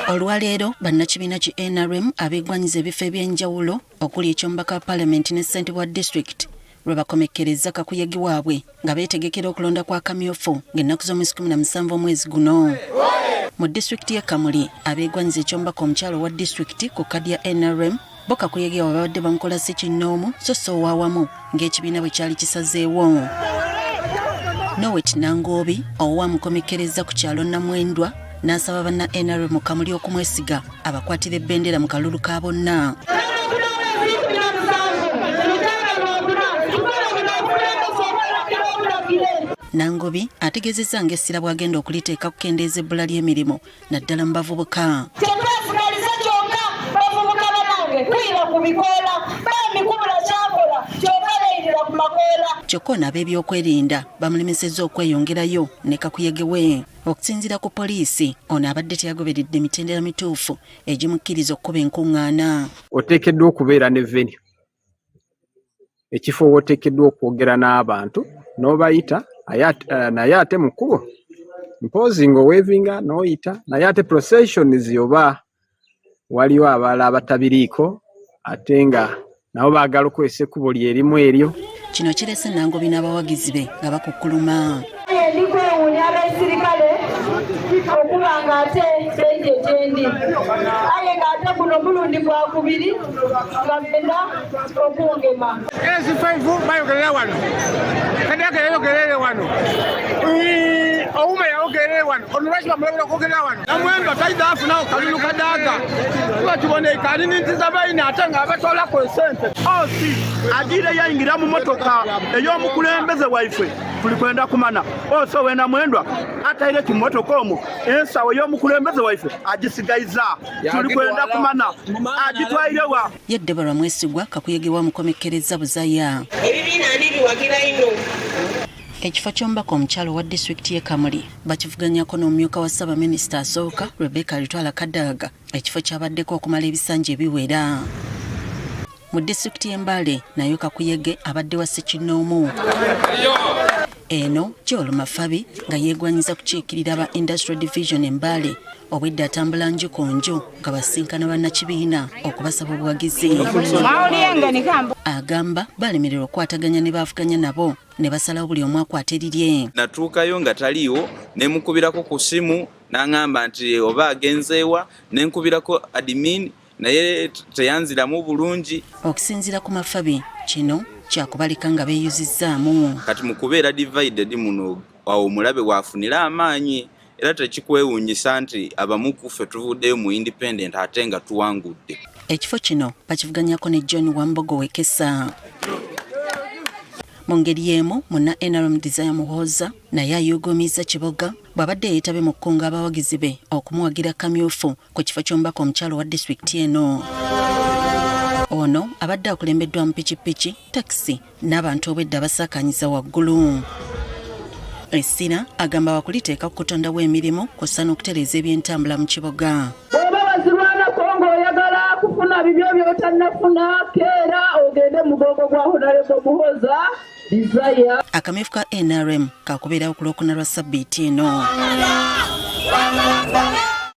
Olwaleero bannakibiina ki NRM abeegwanyiza ebifo eby'enjawulo okuli eky'omubaka wa palamenti ne ssentebe wa disitulikiti lwe bakomekkerezza kakuyege waabwe nga beetegekera okulonda kwa kamyufu ng'ennaku z'omwezi 17 omwezi guno. Mu disitulikiti y'e Kamuli abeegwanyiza eky'omubaka omukyala owa disitulikiti ku kadi ya NRM bo kakuyege waabwe babadde bamukola si kinnoomu so si owawamu ng'ekibiina bwe kyali kisazeewo. Nowet Nangoobi owa amukomekkerezza ku kyalo Namwendwa n'asaba banna NRM mu Kamuli okumwesiga abakwatira ebendera mu kalulu ka bonna. Nangobi ategeezezza ng'essira bw'agenda okuliteeka kukendeeza ebbula ly'emirimu naddala mu bavubuka. Tetwesigaliza kyokka bavubuka banange kuyira ku bikoola bambi kubula kyakola kyokka beyirira ku makoola. Kyokka ono ab'ebyokwerinda bamulemesezza okweyongerayo ne kakuyege we. Okusinziira ku poliisi, ono abadde teyagoberedde mitendera mituufu egimukkiriza okukuba enkuŋŋaana. Oteekeddwa okubeera ne venue, ekifo w'oteekeddwa okwogera n'abantu n'obayita, naye ate mu kkubo mpoozi ng'oweevinga n'oyita, naye ate processions oba waliwo abalala abatabiriiko ate nga nabo baagala okukozesa ekkubo lye limu eryo. Kino kirese Nangobi n'abawagizi be nga bakukkuluma. Ndi kwewuunya abasirikale okuba ng'ate beije gyendi, aye ng'ate guno mulundi gwa kubiri nga benda okungema. LC5 bayogerera wano, Kadaga yayogerere wano, Ouma yayogerere wano, ono lwaki bamulabula okwogerera wano? Namwendwa talina afunawo kalulu Kadaga, tuba tuboneka alinintiza baine ate nga abatwalako esente. OC agiire yayingira mu motoka ey'omukulembeze waife, tuli kwenda kumana OC ow'e Namwendwa ataire kimotoka omwo ensawo ey'omukulembeze waife agisigaiza, tuli kwenda kumana agitwairewa. Ye Deborah Mwesigwa kakuyege wa mukomekkereza Buzaya. Ebibiina ndi biwagira ino. Ekifo ky'omubaka omukyala owa disitulikiti y'e Kamuli bakivuganyako n'omumyuka wa ssaabaminisita asooka Rebecca Alitwala Kadaga, ekifo kyabaddeko okumala ebisanja ebiwera. Mu disitulikiti y'e Mbale nayo kakuyege abadde wa ssekinnoomu. Eno Joel Mafabi nga yeegwanyiza kukiikirira ba Industrial Division e Mbale, obwedda atambula nju ku nju nga basinkana bannakibiina okubasaba obuwagizi. Agamba balemererwa okukwataganya ne baavuganya nabo ne basalawo buli omu akwate lirye. Natuukayo nga taliiwo, ne mukubirako ku ssimu n'aŋŋamba nti oba agenzeewa, ne nkubirako admin naye teyanziramu bulungi. Okusinziira ku Mafabi, kino kyakubaleka nga beeyuzizzaamu. Kati mu kubeera divided muno, awo omulabe w'afunira amaanyi, era tekikwewuunyisa nti abamu ku ffe tuvuddeyo mu independent ate nga tuwangudde. Ekifo kino bakivuganyako ne John Wambogo Wekesa. Mu ngeri y'emu munna NRM Desire Muhooza naye ayuuguumizza Kiboga bw'abadde yeetabye mu kukunga abawagizi be okumuwagira kamyufu ku kifo ky'omubaka omukyala owa disitulikiti eno. Ono abadde akulembeddwamu pikipiki, takisi n'abantu obwedda abasaakaanyiza waggulu. Essira agamba wakuliteeka ku kutondawo emirimu kw'ossa n'okutereeza ebyentambula mu Kiboga. Bw'oba wazirwanako ng'oyagala kufuna bibyo by'otannafuna, keera ogende mu mugongo gwa Honorable Muhoza Desire. Akamyufu ka NRM kakubeerawo ku Lwokuna lwa ssabbiiti eno.